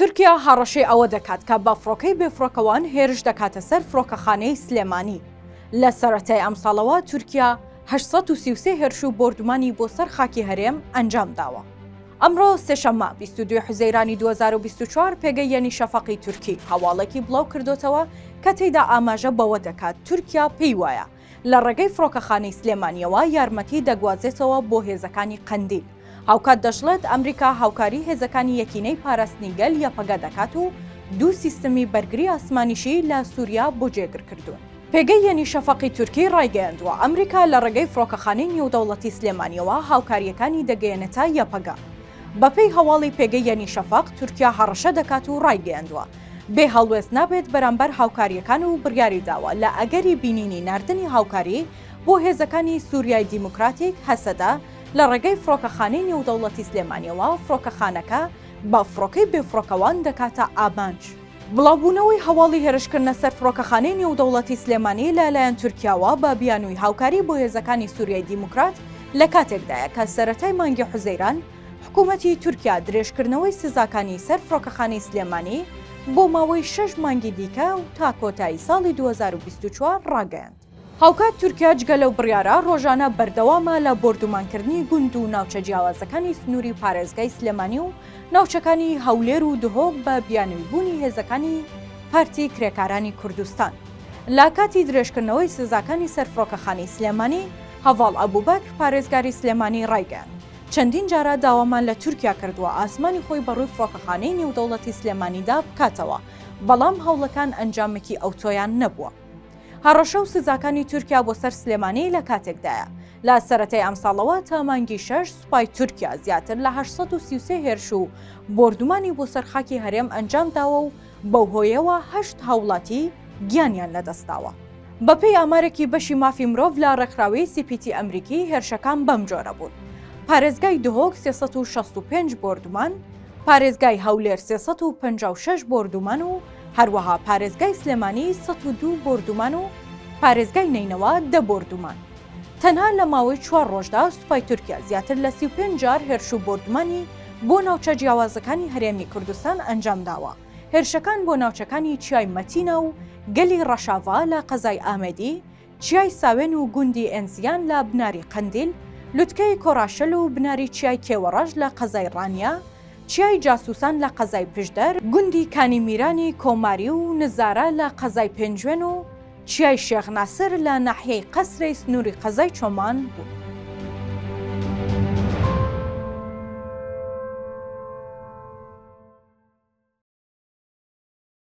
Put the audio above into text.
تورکیا هەڕەشەی ئەوە دەکات کە بە فڕۆکەی بێفڕۆکەوان هێرش دەکاتە سەر فڕۆکەخانەی سلێمانی. لە سەرەتای ئەمساڵەوە تورکیا 833 هێرش و بۆردومانی بۆ سەر خاکی هەرێم ئەنجام داوە. ئەمڕۆ سێشەممە 22 حوزەیرانی 2024 پێگەی یەنی شەفەقی تورکی هەواڵێکی بڵاو کردۆتەوە کە تێیدا ئاماژە بەوە دەکات تورکیا پێی وایە لە ڕێگەی فڕۆکەخانەی سلێمانییەوە یارمەتی دەگوازێتەوە بۆ هێزەکانی قەندیل. هاوکات دەشڵێت، ئەمریکا هاوکاری هێزەکانی یەکینەی پاراستنی گەل یەپەگە دەکات و دوو سیستمی بەرگری ئاسمانیشی لە سوریا بۆ جێگر کردوون. پێگەی یەنی شەفەقی تورکی ڕایگەیاندووە، ئەمریکا لە ڕێگەی فڕۆکەخانەی نێودەوڵەتی سلێمانییەوە هاوکارییەکانی دەگەیەنێتە یەپەگە. بەپێی هەواڵی پێگەی یەنی شەفەق، تورکیا هەڕەشە دەکات و ڕایگەیاندووە، بێ هەڵوێست نابێت بەرامبەر هاوکارییەکان و بڕیاری داوە لە ئەگەری بینینی ناردنی هاوکاری بۆ هێزەکانی سوریای دیموکراتیک، هەسەدە، لە ڕێگەی فڕۆکەخانەی نێودەوڵەتی سلێمانییەوە فڕۆکەخانەکە بە فڕۆکەی بێفڕۆکەوان دەکاتە ئامانج. بڵاوبوونەوەی هەواڵی هێرشکردنە سەر فڕۆکەخانەی نێودەوڵەتی سلێمانی لە لایەن تورکیاوە بە بیانووی هاوکاری بۆ هێزەکانی سوریای دیموکرات لە کاتێکدایە کە سەرەتای مانگی حوزەیران حکوومەتی تورکیا درێژکردنەوەی سزاکانی سەر فڕۆکەخانەی سلێمانی بۆ ماوەی شەش مانگی دیکە و تا کۆتایی ساڵی 2024 ڕاگەیاند. هاوکات تورکیا جگە لەو بڕیارە ڕۆژانە بەردەوامە لە بۆردومانکردنی گوند و ناوچە جیاوازەکانی سنووری پارێزگای سلێمانی و ناوچەکانی هەولێر و دهۆک بە بیانووی بوونی هێزەکانی پارتی کرێکارانی کوردستان. لە کاتی درێژکردنەوەی سزاکانی سەر فڕۆکەخانەی سلێمانی، هەڤاڵ ئەبوبەکر پارێزگاری سلێمانی ڕایگەیاند، چەندین جارە داوامان لە تورکیا کردووە ئاسمانی خۆی بەڕووی فڕۆکەخانەی نێودەوڵەتی سلێمانیدا بکاتەوە، بەڵام هەوڵەکان ئەنجامێکی ئەوتۆیان نەبووە. هەڕەشە و سزاکانی تورکیا بۆ سەر سلێمانی لە کاتێکدایە، لە سەرەتای ئەمساڵەوە تا مانگی شەش سوپای تورکیا زیاتر لە 833 هێرش و بۆردومانی بۆ سەر خاکی هەرێم ئەنجامداوە و بەو هۆیەوە هەشت هاوڵاتی گیانیان لەدەستداوە. بەپێی ئامارێکی بەشی مافی مرۆڤ لە ڕێکخراوی سی پی تی ئەمریکی هێرشەکان بەم جۆرە بوون، پارێزگای دهۆک 365 بۆردومان، پارێزگای هەولێر 356 بۆردومان و هەروەها پارێزگای سلێمانی 102 بۆردومان و پارێزگای نەینەوا دە بۆردومان. تەنها لە ماوەی چوار ڕۆژدا سوپای تورکیا زیاتر لە 35 جار هێرش و بۆردومانی بۆ ناوچە جیاوازەکانی هەرێمی کوردستان ئەنجامداوە. هێرشەکان بۆ ناوچەکانی چیای مەتینا و گەلی ڕەشاڤا لە قەزای ئامێدی، چیای ساوێن و گوندی ئێنزیان لە بناری قەندیل، لوتکەی کۆراشەل و بناری چیای کێوەڕەش لە قەزای ڕانیە، چیای جاسوسان لە قەزای پشدەر، گوندی کانی میرانی کۆماری و نزارە لە قەزای پێنجوێن و چیای شێخ ناسر لە ناحیەی قەسرێی سنووری قەزای چۆمان بوون.